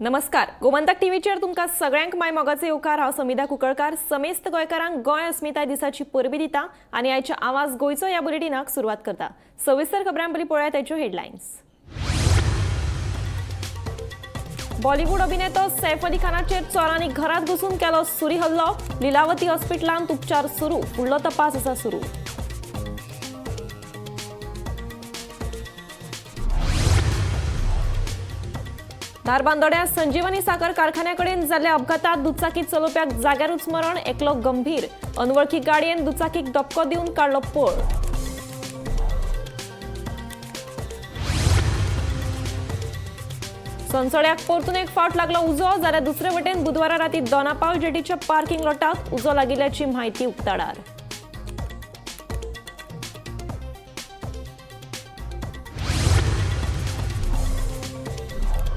नमस्कार, गोमंतक टीव्हीचेर तुमकां सगळ्यांक माय मोगाचे येवकार. हांव समिधा कुंकळकार समेस्त गोंयकारांक गोंय अस्मिताय दिसाची परबी दिता आनी आयच्या आवाज गोंयचो ह्या बुलेटिनाक सुरवात करता. सविस्तर खबरां पयलीं पळोवया ताच्यो हेडलायन्स. बॉलिवूड अभिनेतो सैफ अली खानाचेर चोरांनी घरात घुसून केलो सुरी हल्लो. लिलावती हॉस्पिटलांत उपचार सुरू, फुडलो तपास आसा सुरू. धारबांदोड्या संजीवनी साखर कारखान्याकडेन जाल्ल्या अपघातात दुचाकी चलोवप्याक जाग्यारूच मरण, एकलो गंभीर. अनवळखी गाडयेन दुचाकीक धपको दिवन काडलो पळ. सोनसोड्याक परतून एक फावट लागलो उजो, जाल्यार दुसरे वटेन बुधवारा राती दोनापावल जेटीच्या पार्किंग लॉटाक उजो लागिल्ल्याची म्हायती उक्ताडार.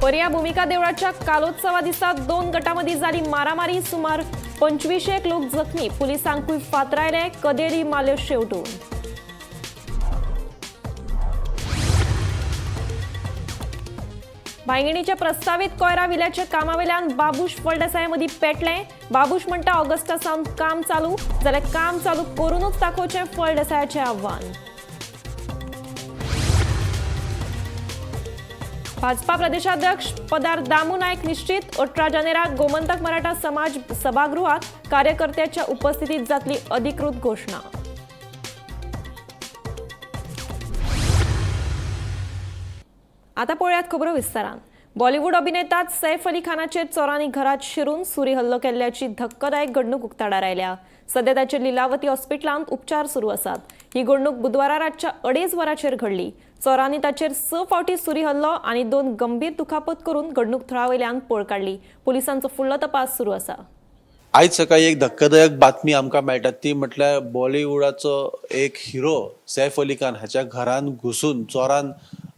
पर्या भूमिका देवळाच्या कालोत्सवा दिसा दोन गटांमदीं जाली मारामारी, सुमार 25 लोक जखमी. पुलिसांकूय फातरायले, कदेली मारल्यो शेवटून. बांयगिणीच्या प्रस्तावीत कोयरा विल्याच्या कामावेल्यान बाबूश फळदेसाय मदीं पेटलें. बाबूश म्हणटा ऑगस्टा सावन काम चालू जाल्यार काम चालू करूनच दाखोवचें फळदेसायाचें आव्हान. भाजपा प्रदेशाध्यक्ष पदार दामू नायक निश्चित. 18 जानेराक गोमंतक मराठा समाज सभागृहात कार्यकर्त्याच्या उपस्थितीत जातली अधिकृत घोषणा. आता पळयात खबरो विस्तारान. बॉलिवूड अभिनेता सैफ अली खानाचेर चोरांनी घरात शिरून सुरी हल्लो केल्ल्याची धक्कादायक घडणूक उक्ताडार आयल्या. सध्या ताचेर लिलावती हॉस्पिटलांत उपचार सुरू आसात. ही घडणूक बुधवारा रातच्या 2:30 वरांचेर घडली. चोरांनी ताचेर 6 फावटी सुरी हल्लो आनी 2 गंभीर दुखापत करून घडणूक थळावयल्यान पळ काडली. पुलिसांचो फुडलो तपास सुरू आसा. आयज सकाळी एक धक्कादायक बातमी आमकां मेळटा ती म्हटल्यार बॉलिवूडाचो एक हिरो सैफ अली खान हाच्या घरान घुसून चोरान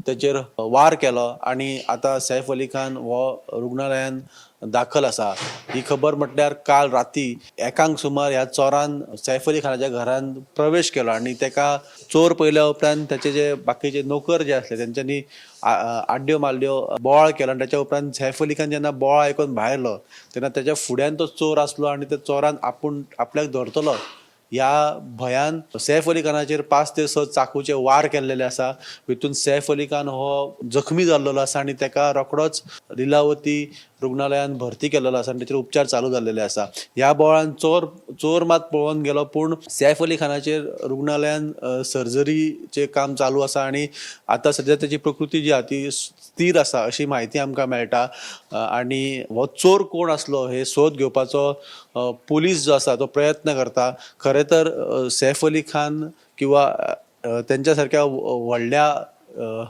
तेचेर वार केलो आनी आतां सैफ अली खान हो रुग्णालयान दाखल आसा. ही खबर म्हटल्यार काल राती 1 सुमार ह्या चोरान सैफ अली खानाच्या घरान प्रवेश केलो आनी तेका चोर पयल्या उपरांत तेचे जे बाकीचे नोकर जे आसले तेंच्यांनी आड्ड्यो मारल्यो, बोवाळ केलो आनी तेच्या उपरांत सैफ अली खान जेन्ना बोवाळ आयकून भायर आयलो तेन्ना तेच्या फुड्यान तो चोर आसलो आनी त्या चोरान आपूण आपल्याक धरतलो ह्या भंयान सैफ अली खानाचेर 5 ते 6 चाकूचे वार केल्लेले आसा. हितून सैफ अली खान हो जखमी जाल्लो आसा आनी तेका रोखडोच लिलावती रुग्णालयान भरती केल्लो आसा आनी तेचेर उपचार चालू जाल्लेले आसा. ह्या बोवाळान चोर मात पळोवन गेलो, पूण सैफ अली खानाचेर रुग्णालयान सर्जरीचें काम चालू आसा आनी आतां सद्या तेची प्रकृती जी आसा ती स्थीर आसा अशी म्हायती आमकां मेळटा. आनी हो चोर कोण आसलो हे सोद घेवपाचो पुलीस जो आसा तो प्रयत्न करता. खरें तर सैफ अली खान किंवा तेंच्या सारक्या व्हडल्या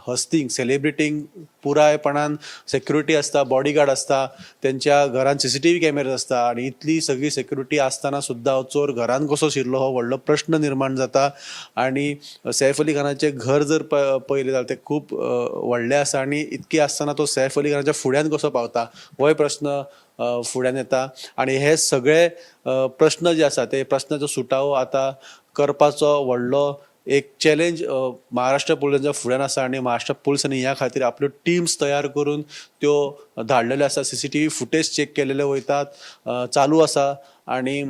हस्तींक, सेलिब्रिटींक पुरायपणान सेक्युरिटी आसता, बॉडीगार्ड आसता, तेंच्या घरान CCTV कॅमेराज आसता आनी इतली सगळी सेक्युरिटी आसतना सुद्दां हो चोर घरान कसो शिरलो हो व्हडलो प्रश्न निर्माण जाता. आनी सैफ अली खानाचें घर जर पळयलें जाल्यार तें खूब व्हडलें आसा आनी इतकी आसतना तो सैफ अली खानाच्या फुड्यान कसो पावता होय प्रश्न फुड्यान येता. आनी हे सगळे प्रश्न जे आसा ते प्रश्नाचो सुटावो आतां करपाचो व्हडलो एक चॅलेंज महाराष्ट्र पुलिसांच्या फुड्यान आसा आनी महाराष्ट्र पुलिसांनी ह्या खातीर आपल्यो टिम्स तयार करून त्यो धाडलेल्यो आसा. CCTV footage check केलेले वयतात, चालू आसा आनी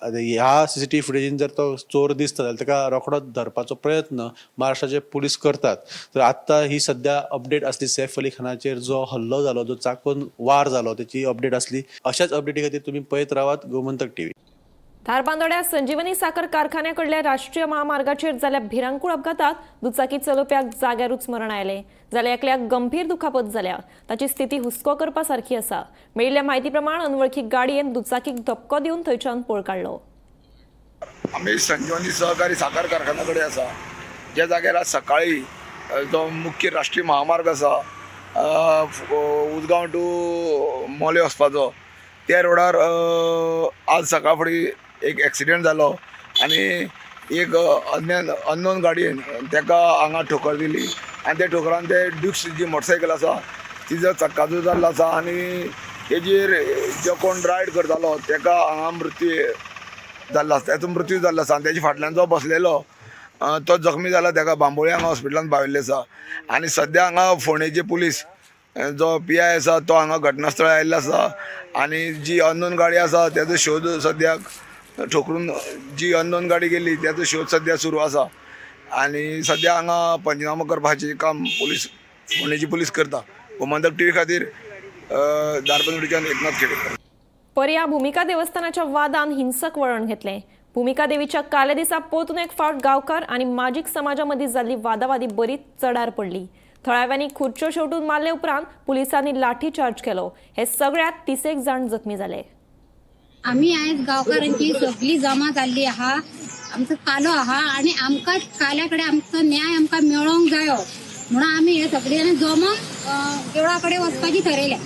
ह्या CCTV फुटेजीन जर तो चोर दिसता जाल्यार ताका रोखडोच धरपाचो प्रयत्न महाराष्ट्राचे पुलीस करतात. तर आत्तां ही सद्या अपडेट आसली सैफ अली खानाचेर जो हल्लो जालो, जो चाकून वार जालो तेची अपडेट आसली. अशाच अपडेटी खातीर तुमी पळयत रावात गोमंतक टीव्ही. धारबांदोड्या संजीवनी साखर कारखान्याकडल्या राष्ट्रीय महामार्गाचेर जाल्ल्या भिरांकूळ अपघातात दुचाकी चलोवप्याक जाग्यारूच मरण आयलें, जाल्यार एकल्याक गंभीर दुखापत जाल्या. ताची स्थिती हुस्को करपा सारकी आसा. मेळिल्ल्या म्हायती प्रमाण अनवळखी गाडयेन दुचाकीक धपको दिवन थंयच्यान पळ काडलो. आमी संजीवनी सहकारी साखर कारखान्या कडेन आसा, ज्या जाग्यार आज सकाळी जो मुख्य राष्ट्रीय महामार्ग आसा उजगांव टू मोले वचपाचो, त्या रोडार आज सकाळ फुडें एक एक्सिडेंट जालो आनी एक अननोन गाडयेन ताका हांगा ठोकर दिली आनी त्या ठोकरान ते ड्युक्स जी मोटरसायकल आसा तिजो चक्काचो जाल्लो आसा आनी तेजेर जो कोण रायड करतालो ताका हांगा मृत्यू जाल्लो आसा, ताचो मृत्यू जाल्लो आसा आनी तेजे फाटल्यान जो बसलेलो तो जखमी जाला, ताका बांबोळे हांगा हॉस्पिटलान पावयल्ले आसा. आनी सद्या हांगा फोंडेचे पुलीस जो PI आसा तो हांगा घटनास्थळार आयिल्लो आसा आनी जी अननोन गाडी आसा तेजो शोध सद्याक ठोकरून जी अननोन गाडी गेली तेजो शोध सद्या सुरू आसा आनी सद्या हांगा पंचनामो करपाचें काम पुलीस, फोंडेची पुलीस करता. गोमंतक टीव्ही खातीर धारबांदोडेच्यान एकनाथ खेडेकर. पर्या भूमिका देवस्थानाच्या वादान हिंसक वळण घेतलें. भूमिका देवीच्या काल्या दिसा परतून एक फावट गांवकार आनी माजीक समाजा मदीं जाल्ली वादावादी बरीच चडार पडली. थळाव्यांनी खुर्च्यो शेवटून मारले उपरांत पुलिसांनी लाठीचार्ज केलो. हे सगळ्यात 30 जाण जखमी जाले. आमी आयज गांवकारांची सगळी जमा जाल्ली आहा. आमचो कालो आहा आनी आमकां काल्या कडेन आमचो न्याय आमकां मेळोंक जायो म्हणून आमी हे सगळी जाणां जमोन देवळा कडेन वचपाची थरयल्या.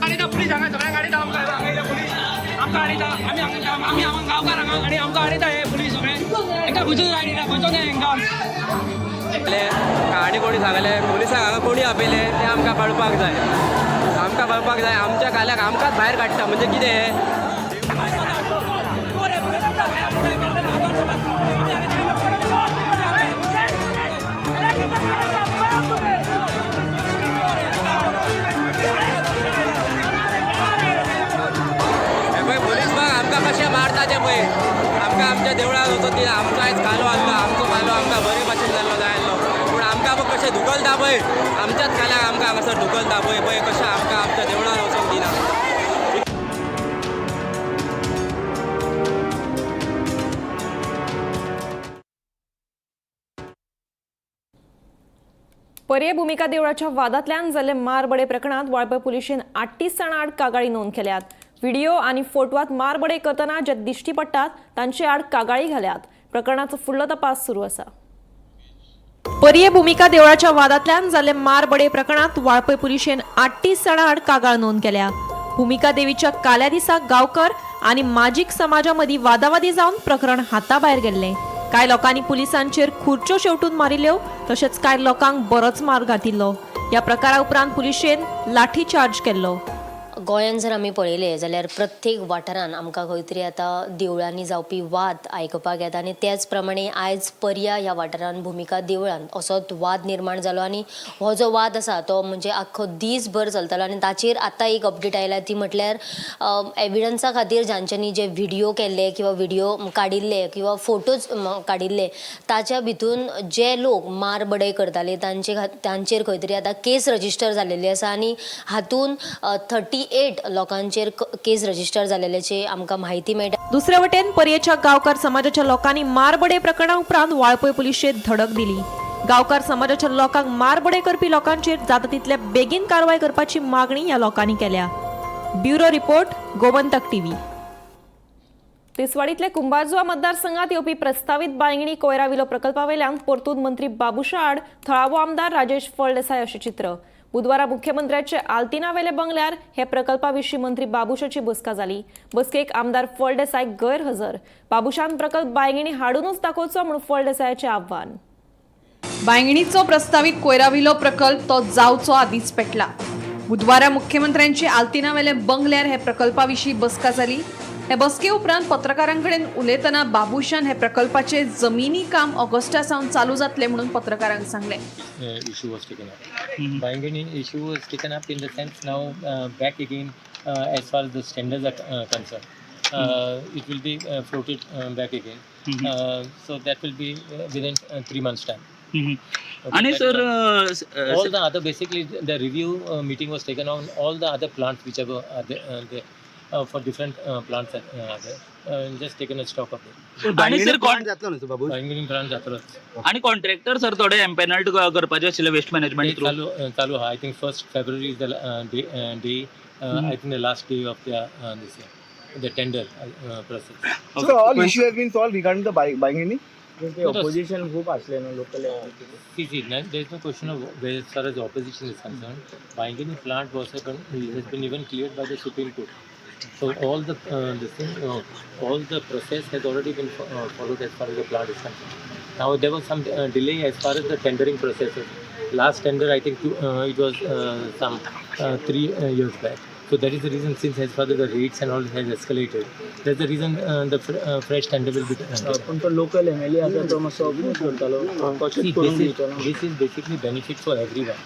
हाडिता पुलीस हांगा सगळ्यांक हाडिता आमकां. हांगा येयले पुलीस आमकां हाडिता. आमी हांगा, आमी हांगा गांवकार हांगा आनी आमकां हाडिता हे पुलीस सगळे. हेंकां खंयसून हाडिना, खंयचो न्हय हेंकां. आनी कोणी सांगले पुलिसांक हांगा कोणी आपयले ते आमकां कळपाक जाय. आमकां कळपाक जाय, आमच्या काल्याक आमकांच भायर काडटा म्हणजे कितें हें? हे पळय पोलीस बघ आमकां कशें मारता ते पळय. आमकां आमच्या देवळांत वचून दिना. आमचो आयज कालो आसलो, आमचो कालो आमकां बरे भाशेन जाल्लो जाय आसलो, पूण आमकां पळय कशें धुकलता पळय. आमच्याच काल्याक आमकां हांगासर धुकलता पळय, पळय कशें आमकां आमच्या देवळांत वचूंक दिना. पर्ये भूमिका देवळाच्या वादांतल्यान जाल्ले मारबडे प्रकरणांत वाळपय पुलिशेन 38 जाणां आड कागाळी नोंद केल्यात. व्हिडिओ आनी फोटवात मारबडे करतना जे दिश्टी पडटात तांचे आड कागाळी घाल्यात. प्रकरणाचो फुडलो तपास सुरू आसा. पर्ये भूमिका देवळाच्या वादांतल्यान जाल्ले मारबडे प्रकरणांत वाळपय पुलिशेन 38 जाणां आड कागाळ नोंद केल्या. भूमिका देवीच्या काल्या दिसा गांवकर आनी माजीक समाजा मदीं वादावादी जावन प्रकरण हाताभायर गेल्लें. कांय लोकांनी पुलिसांचेर खुर्च्यो शेवटून मारिल्ल्यो, तशेंच कांय लोकांक बरोच मार घातिल्लो. ह्या प्रकारा उपरांत पुलिशेन लाठीचार्ज केल्लो. गोंयान जर आमी पळयलें जाल्यार प्रत्येक वाठारान आमकां खंय तरी आतां देवळांनी जावपी वाद आयकुपाक येता आनी त्याच प्रमाणे आयज पर्या ह्या वाठारान भुमिका देवळान असोच वाद निर्माण जालो आनी हो जो वाद आसा तो म्हणजे आख्खो दीसभर चलतालो आनी ताचेर आतां एक अपडेट आयला ती म्हटल्यार एविडन्सा खातीर जांच्यांनी जे व्हिडियो केल्ले किंवा व्हिडियो काडिल्ले किंवा फोटोज काडिल्ले ताच्या भितून जे लोक मार बडय करताले तांचेर खंय तरी आतां केस रजिस्टर जाल्लेली आसा आनी हातून 38 लोकांचेर केस रजिस्टर जाल्ल्याची आमकां म्हायती मेळटा. दुसरे वटेन पर्येच्या गांवकार समाजाच्या लोकांनी मारबडे प्रकरणा उपरांत वाळपय पुलिशेत धडक दिली. गांवकार समाजाच्या लोकांक मारबडे करपी लोकांचेर जाता तितले बेगीन कारवाय करपाची मागणी ह्या लोकांनी केल्या. Bureau report, Gomantak TV. तिसवाडीतले Kumbharjua मतदारसंघात येवपी प्रस्तावित बांयगणी कोयरा विलो प्रकल्पावेल्यान परतून मंत्री बाबुशा आड थळावो आमदार राजेश फळदेसाय अशें चित्र. बुधवारा मुख्यमंत्र्याचे आल्तिनावेले बंगल्यार हे प्रकल्पा विशीं मंत्री बाबुशाची बसका जाली. बसकेक आमदार फळदेसाय गैरहजर. बाबुशान प्रकल्प बांयगिणी हाडूनच दाखोवचो म्हूण फळदेसायाचें आव्हान. बांयगिणीचो प्रस्तावित कोयरा विलो प्रकल्प तो जावचो आदींच पेटला. बुधवारा मुख्यमंत्र्यांचे आल्तिनावेले बंगल्यार हे प्रकल्पा विशीं बसका जाली. हे बसके उपरांत पत्रकारां कडेन उलयतना बाबुशान हे प्रकल्पाचे जमिनी काम ऑगस्टा सावन चालू जातले म्हणून पत्रकारांक सांगलें. Issue was taken up. Bangani issue was taken up in the sense now back again as far as the standards are concerned. It will be floated back again. So that will be within 3 months time. Okay, आनी that sir one. All the other, basically the review meeting was taken on all the other plants which are there for different plants that are there. Just taken a stock of it. आनी sir Bangani plant जातलोच. आनी contractor sir थोडे एम्पॅनल्ड करपाचे आशिल्ले waste management through. चालू आहा. I think 1st February is the day. I think the last day of the this year, the tender process. So all issue has been solved regarding the Bangini? Opposition खूप असले ना local. See, no, there is no question of where, as far as opposition is concerned. Bangini plant was has been even cleared by the Supreme Court. So all the this thing, all the process has already been followed as far as the plant is concerned. Now there was some delay as far as the tendering process is. Last tender, I think it was some 3 years back. So that is the reason, since as far as the rates and all has escalated, that's the reason the fresh tender will be done. पूण तो local M L A आसा तो मातसो oppose करतालो. See, this is basically benefit for everyone.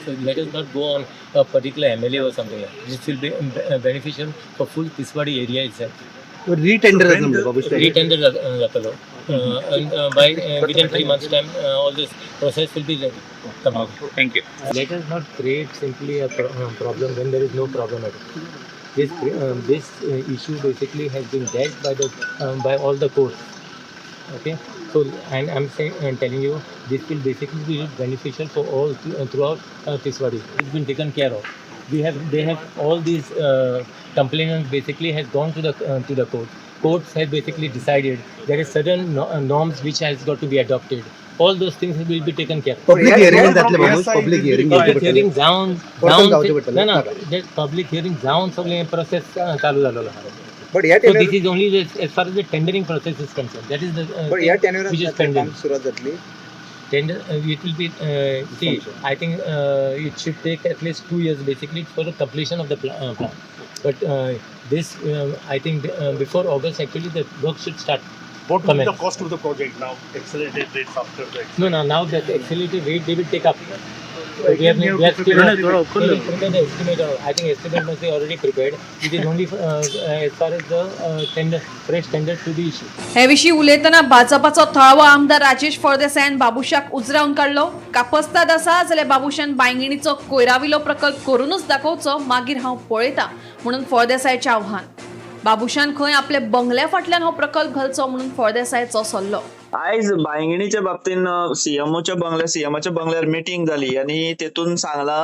So let us not go on a particular MLA or something like that. This will be beneficial for full Tiswadi area itself. Retender. Retender जातलो and by within 3 months time all this process will be ready. Thank you. Let us not create simply a problem when there is no problem at all. This issue basically has been dealt by all the courts. Okay, so and I'm saying and telling you this will basically be beneficial for all throughout Tiswadi. It's been taken care of. We have they have all these complainants basically has gone to the court. Courts have basically decided there is certain norms which has got to be adopted. All those things will be taken care of. Public hearing जातलें Babush, public hearing घेवचें public hearing पडटलें. जावन परतून जावचें पडटलें. ना, public hearing जावन सगळें प्रोसेस चालू जाल्लो आहा. बट ह्या So tender this is only as far as the tendering process is concerned. That is the but ह्या which is टेंडरान pending. काम सुरवात जातली. Tender, it will be see, I think it should take at least 2 years basically for the completion of the plan. But this I think before August actually the work should start. What will be the Commence. Cost of the project now? Accelerated rates after the No, now that accelerated rate they will take up. So we have still they will prepare the estimate. I think estimate must be already prepared. It is only as far as the tender, fresh tender to be issued. हे विशीं उलयतना भाजपाचो थळावो आमदार राजेश फळदेसायान बाबुशाक उजरावन काडलो. कापस्ताद आसा जाल्यार बाबुशान बांयगिणीचो कोयराविलो प्रकल्प करूनच दाखोवचो, मागीर हांव पळयता म्हणून फळदेसायाचें आव्हान. बाबुशान खंय आपल्या बंगल्या फाटल्यान हो प्रकल्प घालचो म्हणून फळदेसायाचो सल्लो. आयज बांयगिणीच्या बाबतीन सीएमओच्या बंगल्यार, सीएमाच्या बंगल्यार मिटींग जाली आनी तेतून सांगला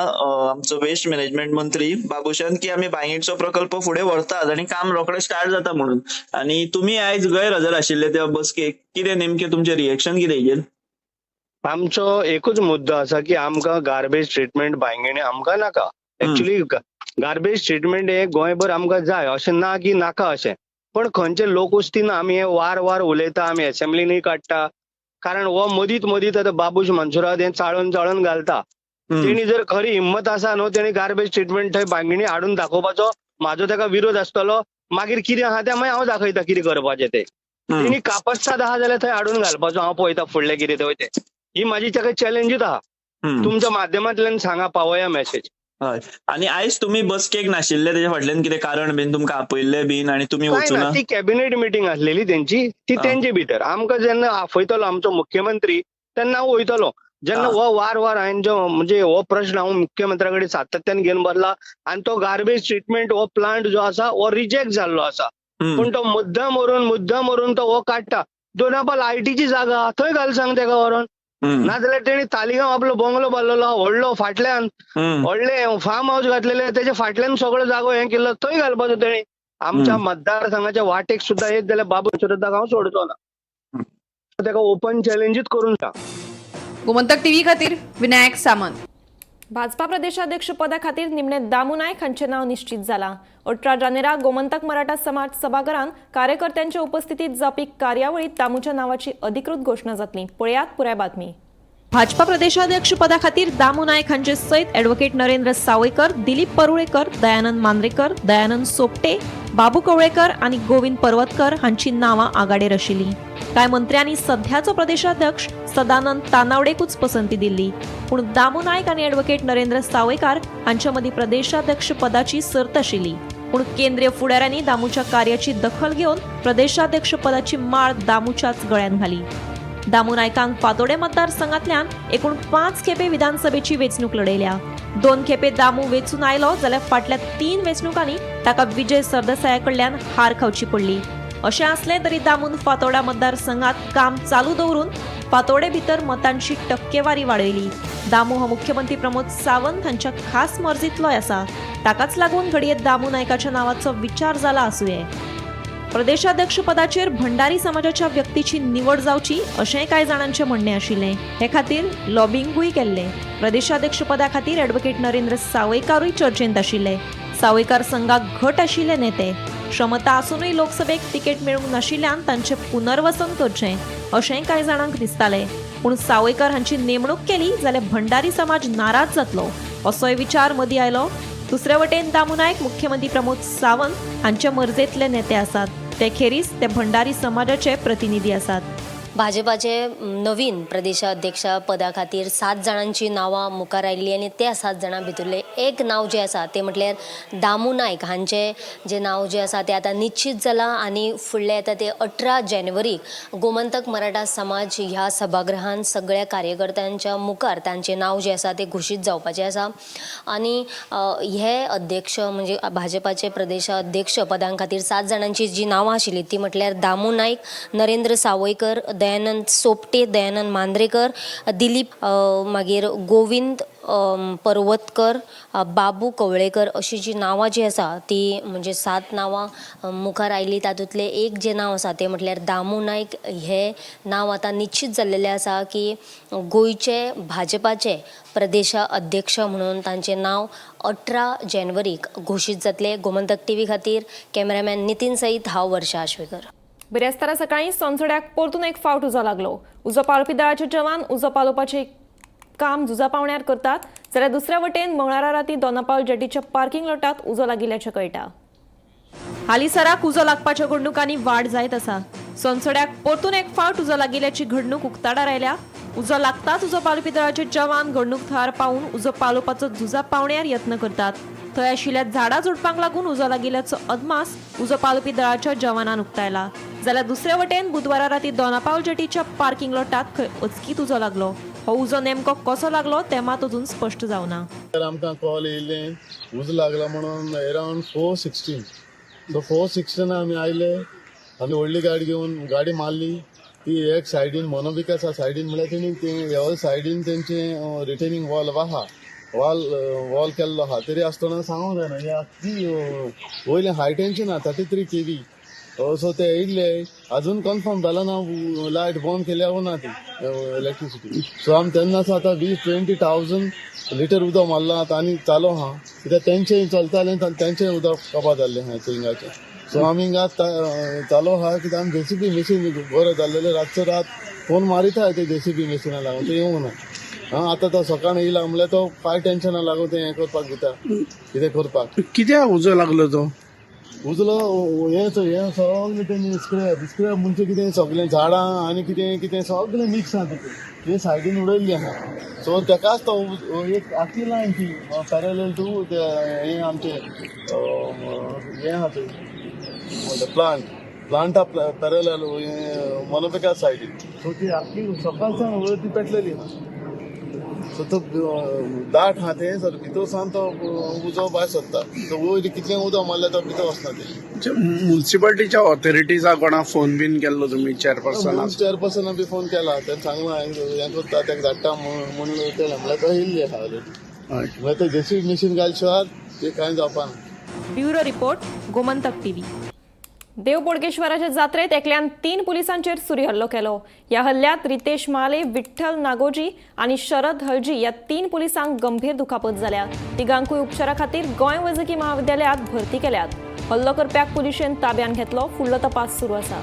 आमचो वेस्ट मॅनेजमेंट मंत्री बाबूशान की आमी बांयगिणीचो प्रकल्प फुडें व्हरतात आनी काम रोखडें स्टार्ट जाता म्हणून. आनी तुमी आयज गैरहजर आशिल्ले त्या बसकेक, कितें नेमकें तुमचें रिएक्शन कितें हेजेर? आमचो एकूच मुद्दो आसा की आमकां गार्बेज ट्रिटमेंट बांयगिणी आमकां नाका. एक्चुली गार्बेज ट्रिटमेंट हे गोंयभर आमकां जाय, अशें ना की नाका अशें, पण खंयचे लोकवस्ती ना. आमी हे वार वार उलयता, आमी असेंब्लीनूय काडटा, कारण हो मदींत मदींत आतां बाबूश मनसुराद हे चाळून चाळून घालता. तेणी जर खरी हिंमत आसा न्हू, तेणी गार्बेज ट्रिटमेंट थंय बांयगिणी हाडून दाखोवपाचो म्हाजो ताका विरोध आसतलो. मागीर कितें आहा तें मागीर हांव दाखयता कितें करपाचें तें. तेणी कापस्ताद आहा जाल्यार थंय हाडून घालपाचो, हांव पळयता फुडलें कितें तें. ही म्हाजी ताका चॅलेंजूच आहा. तुमच्या माध्यमांतल्यान सांगा, पावया मॅसेज. हय, आनी आयज तुमी बसकेक नाशिल्ले तेच्या फाटल्यान कितें कारण बीन? तुमकां आपयल्ले बीन आनी तुमी काय वचूना? ना, ती कॅबिनेट मिटींग आसलेली तेंची, ती तेंचे भितर. आमकां जेन्ना आपयतलो आमचो मुख्यमंत्री तेन्ना हांव वयतलो. जेन्ना हो वार वार हांवें जो म्हणजे हो प्रश्न हांव मुख्यमंत्र्या कडेन सातत्यान घेवन बसला आनी तो गार्बेज ट्रिटमेंट हो प्लांट जो आसा हो रिजेक्ट जाल्लो आसा, पूण तो मुद्दाम व्हरून, मुद्दाम व्हरून तो हो काडटा. दोना लायटीची जागा थंय घाल सांग तेका व्हरून. नाजाल्यार तेणी तालिगांव आपलो बंगलो बांदलेलो आहा व्हडलो, फाटल्यान व्हडले फार्म हाऊस घातलेले, तेच्या फाटल्यान सगळो जागो हें केल्लो, थंय घालपाचो तेणी. आमच्या मतदारसंघाच्या वाटेक सुद्दां येत जाल्यार बाबू सुद्दां हांव सोडचो ना. तेका ओपन चॅलेंजूच करून सांग. गोमंतक टीव्ही खातीर विनायक सामंत. भाजपा प्रदेशाध्यक्ष पदा खातीर निमणे दामू नायक हांचें नांव निश्चित जालां. 18 जानेराक गोमंतक मराठा समाज सभाघरांत कार्यकर्त्यांच्या उपस्थितीत जावपी कार्यावळीत दामूच्या नावाची अधिकृत घोशणा जातली. पळयात पुराय बातमी. भाजपा प्रदेशाध्यक्ष पदा खातीर दामू नायक हांचे सयत ॲडव्होकेट नरेंद्र सावयकर, दिलीप परुळेकर, दयानंद मांद्रेकर, दयानंद सोपटे, बाबू कवळेकर आनी गोविंद पर्वतकर हांची नांवां आघाडेर आशिल्लीं. कांय मंत्र्यांनी सध्याचो प्रदेशाध्यक्ष सदानंद तानावडेकूच पसंती दिल्ली, पूण दामू नायक आनी ॲडव्होकेट नरेंद्र सावयकार हांच्या मदीं प्रदेशाध्यक्ष पदाची सर्त आशिल्ली. पूण केंद्रीय फुडाऱ्यांनी दामूच्या कार्याची दखल घेवन प्रदेशाध्यक्ष पदाची माळ दामूच्याच गळ्यान घाली. दामू नायकांक फातोडें मतदारसंघातल्यान एकूण पांच खेपे विधानसभेची वेंचणूक लढयल्या. दोन खेपे दामू वेंचून आयलो जाल्यार फाटल्या तीन वेंचणुकांनी ताका विजय सरदेसाया कडल्यान हार खावची पडली. अशें आसलें तरी दामून फातोडा मतदारसंघात काम चालू दवरून फातोडे भितर मतांची टक्केवारी वाडयली. दामू हो मुख्यमंत्री प्रमोद सावंत हांच्या खास मर्जीतलोय आसा. ताकाच लागून घडये दामू नायकाच्या नावाचो विचार जाला आसुये. प्रदेशाध्यक्ष पदाचेर भंडारी समाजाच्या व्यक्तीची निवड जावची अशेंय कांय जाणांचें म्हणणें आशिल्लें. हे खातीर लॉबिंगूय केल्लें. प्रदेशाध्यक्ष पदा खातीर ॲडव्होकेट नरेंद्र सावयकारूय चर्चेंत आशिल्ले. सावयकार संघाक घट आशिल्ले नेते. क्षमता आसुनूय लोकसभेक तिकेट मेळूंक नाशिल्ल्यान तांचें पुनर्वसन करचें अशेंय कांय जाणांक दिसतालें. पूण सावयकार हांची नेमणूक केली जाल्यार भंडारी समाज नाराज जातलो असोय विचार मदीं आयलो. दुसरे वटेन दामू नायक मुख्यमंत्री प्रमोद सावंत हांचे मर्जेंतले नेते आसात. ते खेरीज ते भंडारी समाजाचे प्रतिनिधी आसात. भाजपाचे नवीन प्रदेशाध्यक्ष पदा खातीर 7 जाणांची नांवां मुखार आयिल्ली आनी त्या 7 जाणां भितरलें एक नांव जें आसा तें म्हटल्यार दामू नायक हांचें जें नांव जें आसा तें आतां निश्चीत जालां आनी फुडलें येता ते 18 जानेवारीक गोमंतक मराठा समाज ह्या सभागृहान सगळ्या कार्यकर्त्यांच्या मुखार तांचें नांव जें आसा तें घोशीत जावपाचें आसा. आनी हे अध्यक्ष म्हणजे भाजपाचे प्रदेशाध्यक्ष पदां खातीर 7 जाणांची जी नांवां आशिल्लीं ती म्हटल्यार दामू नायक, नरेंद्र सावयकर, दयानंद सोपटे, दयानंद मांद्रेकर, दिलीप मागीर गोविंद पर्वतकर, बाबू कवळेकर अशी जी नांवां जी आसा ती म्हणजे 7 नांवां मुखार आयलीं. तातूंतलें एक जें नांव आसा तें म्हटल्यार दामू नायक. हें नांव आतां निश्चीत जाल्लेलें आसा की गोंयचे भाजपाचे प्रदेशा अध्यक्ष म्हणून तांचें नांव 18 जानेवारीक घोशीत जातलें. गोमंतक टीव्ही खातीर कॅमेरामॅन नितीन सयत हांव वर्षा आश्वेकर. बिरेस्तारा सकाळीं सोनसड्याक परतून एक फावट उजो लागलो. उजो पालोवपी दळाचे जवान उजो पालोवपाचें काम झुजा पावण्यार करतात, जाल्यार दुसऱ्या वटेन मंगळारा राती दोनापावल जेटीच्या पार्किंग लॉटात उजो लागिल्ल्याचें कळटा. हालींसराक उजो लागपाच्या घडणुकांनी वाड जायत आसा. सोनसड्याक परतून एक फावट उजो लागिल्ल्याची घडणूक उक्ताडार आयल्या. उजो लागताच उजो पालोवपी दळाचे जवान घडणूक थळार पावून उजो पालोवपाचो झुजा पावण्यार यत्न करतात. थंय आशिल्ल्या झाडां झुडपांक लागून उजो लागिल्ल्याचो अदमास उजो पालोवपी दळाच्या जवानान उक्तायला. जाल्यार दुसरे वटेन बुधवारा राती दोनापावल जेटीच्या पार्किंग लॉटात खंय अचकीत उजो लागलो. हो उजो नेमको कसो लागलो तें मात अजून स्पश्ट जावना. आमकां कॉल येयल्ले उजो लागला म्हणून अरावंड 4:16. सो 4:16 आमी आयले. आमी व्हडली गाडी घेवन गाडी मारली ती एक सायडीन मनोविकासा सायडीन म्हळ्यार तेणी ह्या सायडीन तेंचे रिटेनिंग वॉल आहा, वॉल केल्लो आहा, तरी आसतना सांगूंक जायना हे आख्खी वयलें हाय टेन्शन आहा 33 kV. सो ते येयल्ले अजून कन्फर्म जालो ना लायट बंद केल्या ना ती इलेक्ट्रिसिटी. सो आमी तेन्नाच आतां 20,000 लिटर उदक मारलां आतां आनी चालू आहा कित्याक तेंचें चलतालें तेंचें उदक कपात जाल्लें आहा हिंगाचें. सो आमी हिंगा चालू आहा कित्याक आमी जेसीबी मशीन बरें जाल्लेलें रातचो रात फोन मारीत आहा ते जेसीबी मशिना लागून ते येवंक ना. आं आतां तो सकाळीं येयला म्हणल्यार तो फायर टेन्शना लागून तें हें करपाक दिता कितें करपाक. कित्याक उजो लागलो तो? उजलो हें सगळें तेणी स्क्रॅप स्क्रॅप म्हणजे कितें सगळें झाडां आनी कितें कितें सगळें मिक्स आहा तितून तें सायडीन उडयल्ली आहा. सो तेकाच तो एक आख्खी लायन ती पॅरलल टू हें आमचें हें आहा थंय म्हणटा प्लांटा पॅरलल मनोपिका सायडीन. सो ती आख्खी सकाळ सावन वयर ती पेटलेली आहा. सो तो दाट आहा तें सर भितर सावन तो उजो भायर सरता. सो वयर कितलें उदक मारल्यार तो भितर वचना तें. म्युन्सिपाल्टीच्या ऑथॉरिटीजा कोणाक फोन बीन केल्लो तुमी? चेअरपर्सना चेअरपर्सना बी फोन केला, तेणें सांगलां हें करता तेका धाडटा म्हणून केलें म्हणल्यार तो येयल्ली आहा ऑलरेडी. म्हणल्यार ते जेसीबी मशीन घाल शिवाय ते कांय जावपा ना. Bureau report, Gomantak TV. देव बोडगेश्वराचे जात्रेत एकल्यान 3 पुलिसांचेर सुरी हल्लो केलो. ह्या हल्ल्यात रितेश माले, विठ्ठल नागोजी आनी शरद हलजी ह्या 3 पुलिसांक गंभीर दुखापत जाल्या. तिगांकूय उपचारा खातीर गोंय वैजकी महाविद्यालयात भरती केल्यात. हल्लो करप्याक पुलिशेन ताब्यान घेतलो. फुडलो तपास सुरू आसा.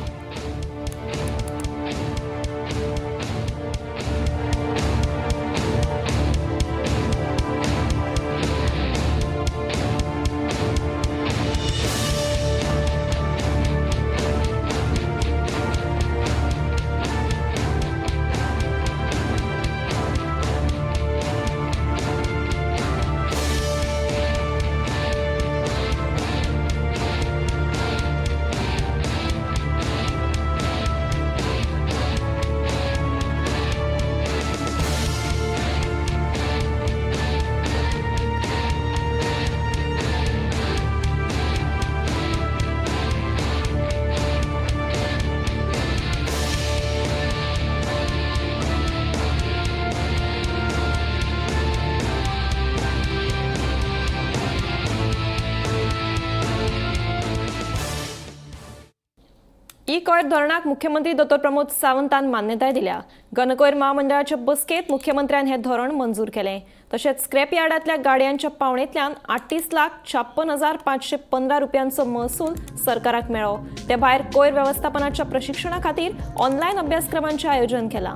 ई कोयर धोरणाक मुख्यमंत्री दोतोर प्रमोद सावंतान मान्यताय दिल्या. घनकोयर महामंडळाच्या बसकेत मुख्यमंत्र्यान हे धोरण मंजूर केलें. तशेंच स्क्रॅप यार्डांतल्या गाडयांच्या पावणेंतल्यान 38,56,515 रुपयांचो महसूल सरकाराक मेळ्ळो. ते भायर कोयर वेवस्थापनाच्या प्रशिक्षणा खातीर ऑनलायन अभ्यासक्रमांचें आयोजन केलां.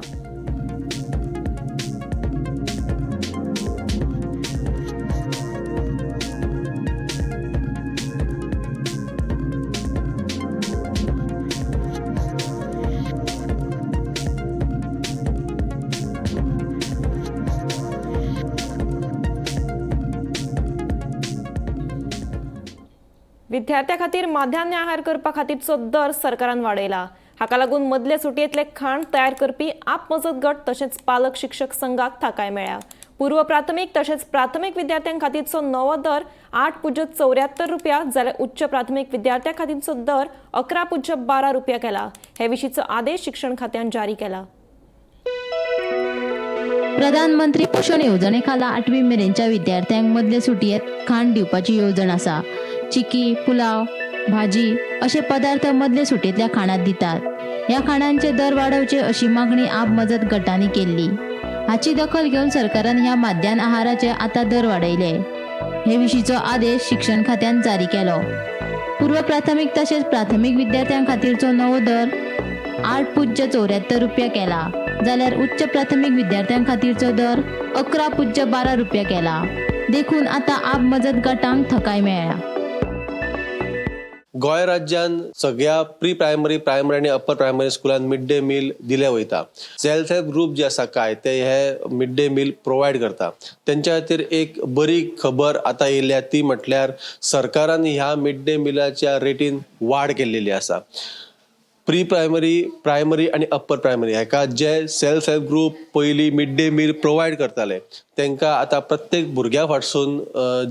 विद्यार्थ्यां खातीर माध्यान्ह आहार करपा खातीरचो दर सरकारान वाडयला. हाका लागून मदले सुटयेंतले खाण तयार करपी आप मजत गट तशेंच पालक शिक्षक संघाक थाकाय मेळ्ळ्या. पूर्व प्राथमीक तशेंच प्राथमीक विद्यार्थ्यां खातीरचो नवो दर 8.74 रुपया जाल्यार उच्च प्राथमीक विद्यार्थ्यां खातीरचो दर 11.12 रुपया केला. हे विशींचो आदेश शिक्षण खात्यान जारी केला. प्रधानमंत्री पोशण येवजणे खाला 8वी मेरेनच्या विद्यार्थ्यांक मदले सुटयेंत खाण दिवपाची येवजण आसा. चिकी, पुलाव, भाजी अशे पदार्थ मदले सुटयेंतल्या खाणांत दितात. ह्या खाणांचे दर वाडोवचे अशी मागणी आप मजत गटांनी केल्ली. हाची दखल घेवन सरकारान ह्या माध्यान आहाराचे आतां दर वाडयले. हे विशींचो आदेश शिक्षण खात्यान जारी केलो. पूर्व प्राथमीक तशेंच प्राथमीक विद्यार्थ्यां खातीरचो नवो दर 8.74 रुपया केला जाल्यार उच्च प्राथमीक विद्यार्थ्यां खातीरचो दर 11.12 रुपया केला. देखून आतां आप मजत गटांक थकाय मेळ्ळ्या. गोंय राज्यान सगळ्या प्री प्रायमरी, प्रायमरी आनी अप्पर प्रायमरी स्कुलान मिड डे मील दिले वयता. सेल्फ हेल्प ग्रुप जे आसा काय ते हे मिड डे मील प्रोवायड करता. तेंच्या खातीर एक बरी खबर आतां येयल्या ती म्हटल्यार सरकारान ह्या मिड डे मिलाच्या रेटीन वाड केल्लेली आसा. प्री प्रायमरी, प्रायमरी आनी अप्पर प्रायमरी हेका जे सेल्फ हेल्प ग्रुप पयलीं मिड डे मील प्रोवायड करताले तांकां आतां प्रत्येक भुरग्या फाटसून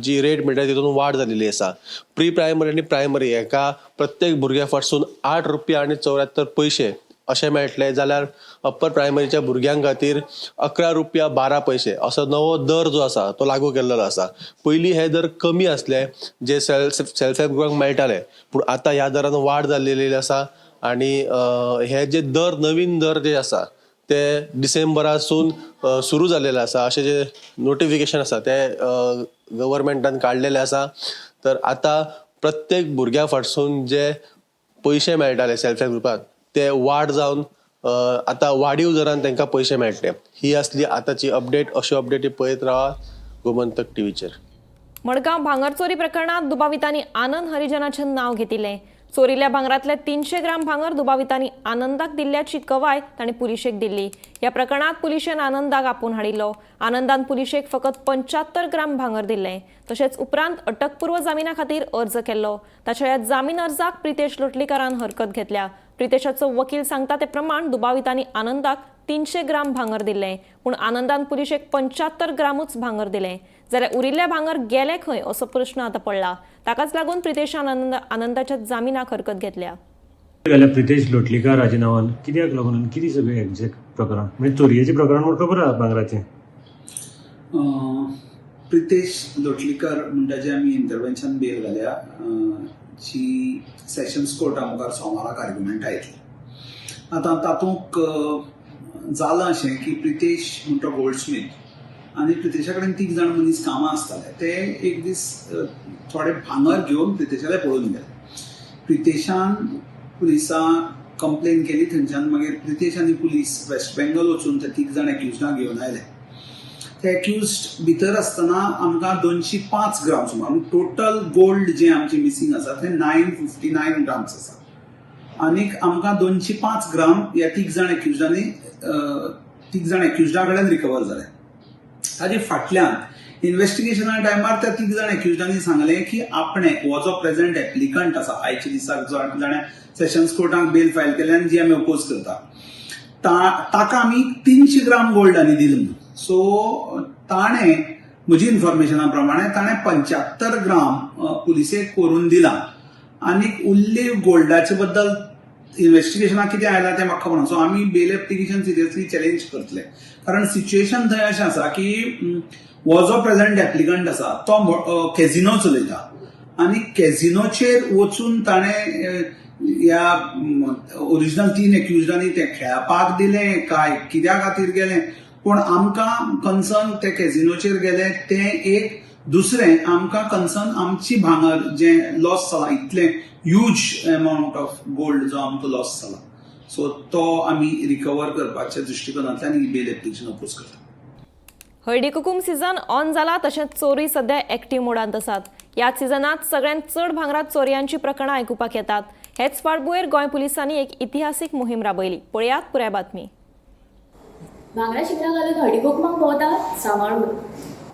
जी रेट मेळटा तितून वाड जाल्ली आसा. प्री प्रायमरी आनी प्रायमरी हेका प्रत्येक भुरग्या फाटसून 8 रुपया आनी 74 पयशे अशें मेळटले जाल्यार अप्पर प्रायमरीच्या भुरग्यां खातीर 11 रुपया 12 पयशे असो नवो दर जो आसा तो लागू केल्लो आसा. पयलीं हे दर कमी आसले जे सेल्फ हेल्प ग्रुपांक मेळटाले, पूण आतां ह्या दरान वाड जाल्लेली आसा आनी हे जे दर नवीन दर जे आसा ते डिसेंबरासून सुरू जाल्लेले आसा अशें जे नोटिफिकेशन आसा ते गव्हर्मेंटान काडलेले आसा. तर आतां प्रत्येक भुरग्या फाटसून जे पयशे मेळटाले सेल्फ हेल्प ग्रुपाक ते वाड जावन आतां वाडीव दरान तांकां पयशे मेळटले. ही आसली आतांची अपडेट. अश्यो अपडेटी पळयत रावा गोमंतक टीव्हीचेर. मडगांव भांगर चोरी प्रकरणात दुबावितांनी आनंद हरिजनाचें नांव घेतिल्लें. चोरिल्ल्या भांगरांतले 300 ग्राम भांगर दुबावितांनी आनंदाक दिल्ल्याची कवाय तांणी पुलिशेक दिल्ली. ह्या प्रकरणात पुलिशेन आनंदाक आपोवन हाडिल्लो. आनंदान पुलिशेक फकत 75 ग्राम भांगर दिल्लें. तशेंच उपरांत अटकपूर्व जामिना खातीर अर्ज केल्लो. ताच्या ह्या जामीन अर्जाक प्रितेश लोटलीकारान हरकत घेतल्या. प्रितेशाचो वकील सांगता ते प्रमाण दुबावितांनी आनंदाक 300 ग्राम भांगर दिल्लें, पूण आनंदान पुलिशेक 75 ग्रामूच भांगर दिलें. जाल्यार उरिल्लें भांगर गेलें खंय असो प्रश्न आतां पडला. ताकाच लागून प्रितेशान आनंदाच्या जामिनाक हरकत घेतल्या. जाल्यार प्रितेश लोटलीकार हाच्या नांवान कित्याक लागून आनी कितें सगळें एग्जॅक्ट प्रकरण, म्हणजे चोरयेचें प्रकरण म्हूण खबर आहा भांगराचें. प्रितेश लोटलीकर म्हणटा जे आमी इंटरवेन्शन बेल घाल्या जी सेशन्स कोर्टा मुखार सोमाराक आर्ग्युमेंटा येतली. आतां तातूंत जालां अशें की प्रितेश म्हणटा गोल्डस्मीथ आनी प्रितेशा कडेन 3 जाण मनीस कामां आसताले. ते एक दीस थोडे भांगर घेवन प्रितेशाले पळोवन गेले. प्रितेशान पुलिसांक कंप्लेन केली. थंयच्यान मागीर प्रितेश आनी पुलीस वेस्ट बेंगॉल वचून ते 3 जाण एक्युज्डांक घेवन आयले. ते एक्युज्ड भितर आसतना आमकां 205 ग्राम सुमार टोटल गोल्ड जें आमचें मिसींग आसा तें 959 ग्राम्स आसा आनीक आमकां 205 ग्राम ह्या 3 जाण एक्युज्डांनी 3 जाण एक्युज्डा कडेन रिकवर जाले. ताजे फाटल्यान इन्व्हेस्टिगेशना टायमार त्या 3 जाण एक्युज्डांनी सांगलें की आपणे हो जो प्रेझेंट एप्लिकंट आसा आयच्या दिसाक जाणें सेशन्स कोर्टाक बेल फायल केल्या आनी जी आमी अपोज करता ताका आमी 300 ग्राम गोल्ड आनी दिलें म्हणून. सो ताणें म्हजी इन्फॉर्मेशना प्रमाणे ताणें 75 ग्राम पुलिसेक करून दिलां आनी उरले गोल्डाचे बद्दल इन्व्हेस्टिगेशनाक कितें आयलां तें म्हाका खबर ना. सो आमी बेल एप्लिकेशन सिरियसली चॅलेंज करतले, कारण सिच्युएशन थंय अशें आसा की हो जो प्रेझेंट एप्लिकंट आसा तो कॅझिनो चलयता आनी कॅझिनोचेर वचून ताणें ह्या ओरिजिनल 3 एक्युज्डांनी ते खेळपाक दिलें काय कित्या खातीर गेलें, पूण आमकां कन्सर्न ते कॅझिनोचेर गेले तें एक. दुसरें आमकां कन्सर्न आमची भांगर जें लॉस जाला इतलें ह्यूज एमावंट ऑफ गोल्ड जो आमकां लॉस जाला सो तो आमी रिकवर करपाच्या दृश्टिकोनांतल्यान ही बेल एप्लिकेशन अपोज करता. हळदी कुकूम सीझन ऑन जाला तशेंच चोरी सध्या एक्टीव मोडांत आसात. ह्या सिजनांत सगळ्यांत चड भांगरात चोरयांची प्रकरणां आयकुपाक येतात. हेच फाटभुंयेर गोंय पुलिसांनी एक इतिहासीक मोहीम राबयली. पळयात पुराय बातमी. भांगरा शिंगरा घालून हळदी कुकमाक भोंवतात सांबाळून.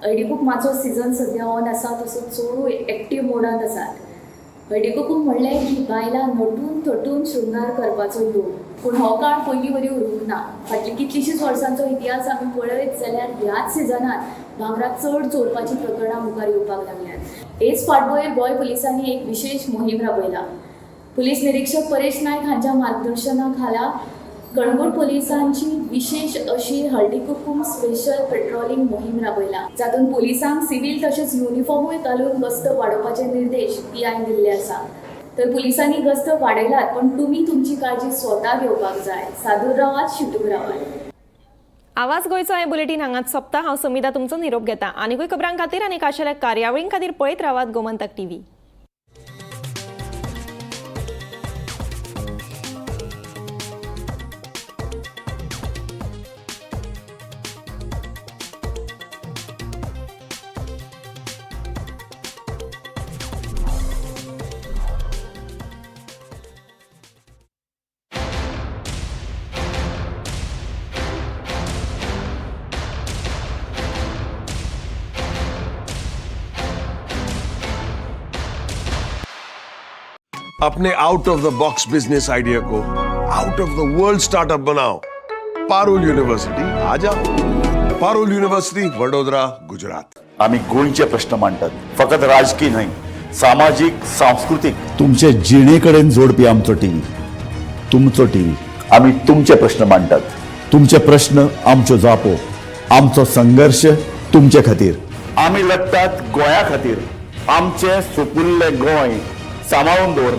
हळदी कुकमाचो सिजन सद्या ऑन आसा, तसो चोरूय एक्टीव मोडांत आसात. हळदी कुकूम म्हणलें की बायलां नटून थटून शृंगार करपाचो योग. पूण हो काळ पयलीं वरी उरूंक ना. फाटलीं कितलींशींच वर्सांचो इतिहास आमी पळयत जाल्यार ह्याच सिजनांत भांगरां चड चोरपाचीं प्रकरणां मुखार येवपाक लागल्यांत. हेच फाटभुंयेर गोंय पुलिसांनी एक विशेश मोहीम राबयला. पुलीस निरीक्षक परेश नायक हांच्या मार्गदर्शना खाला कळंगूट पुलिसांची विशेष अशी हळदी कुकूम स्पेशल पेट्रोलिंग मोहीम राबयला, जातूंत पुलिसांक सिव्हील तशेंच युनिफॉर्मूय घालून गस्त वाडोवपाचे निर्देश पीआयन दिल्ले आसा. तर पुलिसांनी गस्त वाडयलात, पण तुमी तुमची काळजी स्वता घेवपाक जाय. सादूर रावात, शिटूक रावात. आवाज गोंयचो हें बुलेटीन हांगाच सोंपता. हांव समिता तुमचो निरोप घेता. आनीकूय खबरां खातीर आनी खाशेल्या कार्यावळीं खातीर पळयत रावात गोमंतक टीव्ही. अपने out of the box business idea को out of the world startup बनाओ. पारुल यूनिवर्सिटी आ जाओ. पारुल यूनिवर्सिटी, वडोदरा, गुजरात. आमी गोंयचे प्रश्न मांडटात, फकत राजकीय न्हय, सामाजीक, सांस्कृतीक. तुमचे जिणे कडेन जोडपी आमचो टीव्ही, तुमचो टीव्ही. आमी तुमचे प्रश्न मांडटात. तुमचे प्रश्न आमच्यो जापो, आमचो संघर्श तुमचे खातीर. आमी लडटात गोंया खातीर. आमचें सुपुल्लें गोंय सांबाळून दवरपा